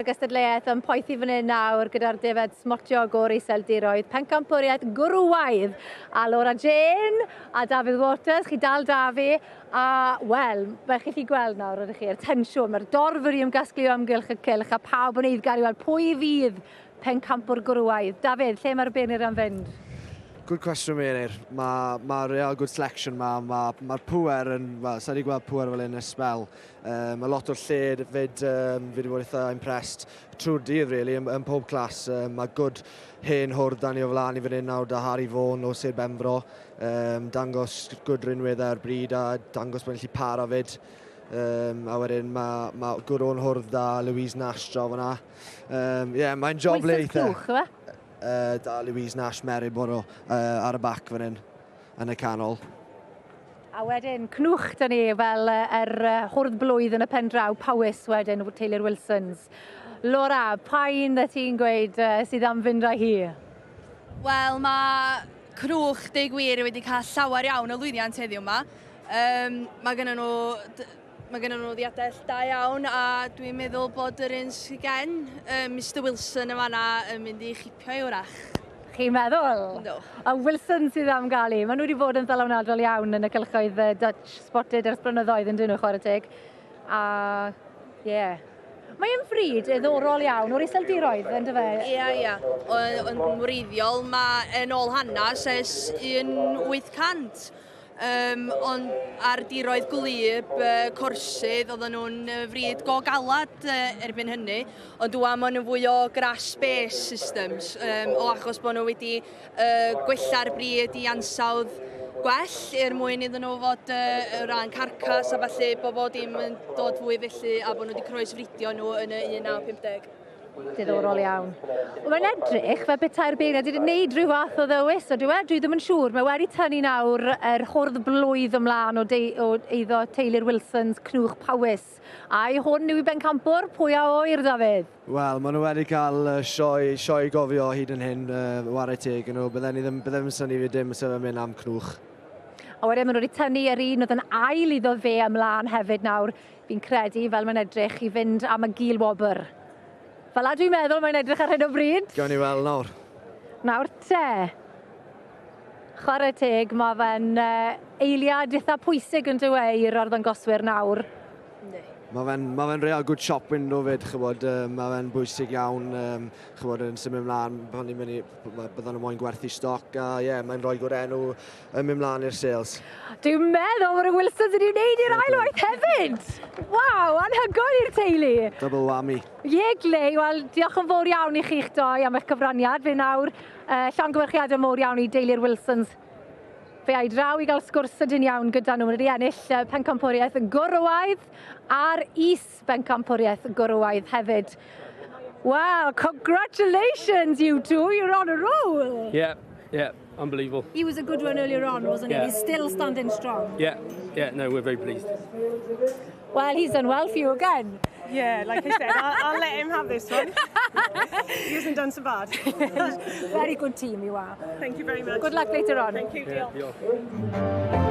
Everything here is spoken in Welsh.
Y gystadleuaeth yn poethi fan hyn nawr gyda'r defaid smotiog o'r Iseldiroedd, pencampwriaeth gwrywaidd a Laura Jane a Dafydd Waters, chi dal da fi, a wel, fel chi 'llu gweld nawr ydych chi, yr tensiwn, mae'r dorf wedi ymgasglu o amgylch y cylch a pawb yn eiddgar i weld pwy fydd pencampwr gwrywaidd. Dafydd, lle mae'r beirniaid am fynd? Good cwestiwn Meilir. Mae ma real good selection ma. Mae'r ma pŵer yn, wel, sa i wedi gweld pŵer fel hyn ers sbel. Mae lot o'r lled fyd, fi wedi bod eitha impressed trwy'r dydd really, yn pob clas. Mae good hen hwrdd dan ni o flaen i fan hyn nawr da Harry Vaughan o Sir Benfro. Dangos good rinweddau ar bryd a dangos bod ni'n gallu para fyd. A wedyn mae ma good o'n hwrdd da Louise Nash draw fan'na. Yeah, mae'n job le eitha. Wilson's Clwch, yw e? Da Louise Nash Meriboro ar y bac fan hyn, yn y canol. A wedyn, cnwch da ni fel yr hwrdd blwydd yn y pen draw, Powys wedyn, teulu'r Wilsons. Laura, pa un dda ti'n gweud sydd am fynd â hi? Wel, mae Cnwch, deu gwir, wedi cael llawer iawn o lwyddiant heddiw yma. Mae gennym nhw Mae gennym nhw ddiadell da iawn a dwi'n meddwl bod yr un sydd gen, Mister Wilson yn fanna yn mynd i chipio i wrach. Chi'n meddwl? Yndw. A Wilson sydd am gael i. Maen nhw wedi bod yn ddylanwadol iawn yn y cylchoedd Dutch Spotted ers blynyddoedd yn dyn nhw, chwarae teg. A, ie. Yeah. Mae'n fryd ddiddorol iawn o'r Iseldiroedd, yn dyfe? Ia, ia. Yn wreiddiol, mae yn ôl hanes ers 1800. Yym, ond ar diroedd gwlyb, corsydd, oedden nhw'n fryd go galad erbyn hynny. Ond ŵan maen nhw'n fwy o grass-based systems, o achos bod nhw wedi gwella'r bryd i ansawdd gwell er mwyn iddyn nhw fod o ran carcas a ballu, bod bob dim yn dod fwy felly a bod nhw wedi croesfridio nhw yn y 1950. Diddorol iawn. Mae'n edrych fel petai'r beirniaid wedi gwneud rhyw fath o ddewis, ydyw e? Dwi ddim yn siŵr. Mae wedi tynnu nawr yr hwrdd blwydd ymlaen o, dei, o eiddo teulu'r Wilsons, Cnwch Powys. Ai hwn yw i bencampwr? Pwy a ŵyr, Dafydd? Wel, maen nhw wedi cael sioe, sioe gofio hyd yn hyn, whare teg yn nhw. Bydden ni ddim, bydden ddim synnu fi dim os e'n mynd am Cnwch. A wedyn maen nhw wedi tynnu yr un oedd yn ail iddo fe ymlaen hefyd nawr. Fi'n credu, fel mae'n edrych, i fynd am y gil wobr. Fel a dwi'n meddwl mae'n edrych ar hyn o bryd. Gawn ni weld nawr. Nawr te. Chwarae teg, mae fe'n eiliad eitha pwysig yn dyw e i'r arddangoswyr nawr. Yndi. Mae fe'n ma fe real good shop window fyd, chybod, mae fe'n bwysig iawn, chybod, yn symud ymlaen pan ni'n mynd i, byddan nhw moyn gwerthu stoc, a ie, yeah, mae'n rhoi good enw yn mynd mlaen i'r sales. Dwi'n meddwl bod y Wilsons wedi wneud i'r ail waith hefyd! Waw, anhygoel i'r teulu! Double whammy. Ie, yeah, Glei, wel, diolch yn fawr iawn i chi'ch doi am eich cyfraniad. Fe nawr, llongyfarchiadau mowr iawn i deulu'r Wilsons. Fe ai draw i gael sgwrs sydyn iawn gyda nhw. Maen nhw wedi ennill pencampwriaeth gwrywaidd a'r is-bencampwriaeth gwrywaidd hefyd. Well, congratulations you two, you're on a roll. Yeah, unbelievable. He was a good one earlier on, wasn't he? Yeah. He's still standing strong. Yeah, no, we're very pleased. Well, he's done well for you again. Yeah, like I said, I'll let him have this one. He hasn't done so bad. Very good team you are. Thank you very much. Good luck later on. Thank you. Yeah, Diolch. diolch.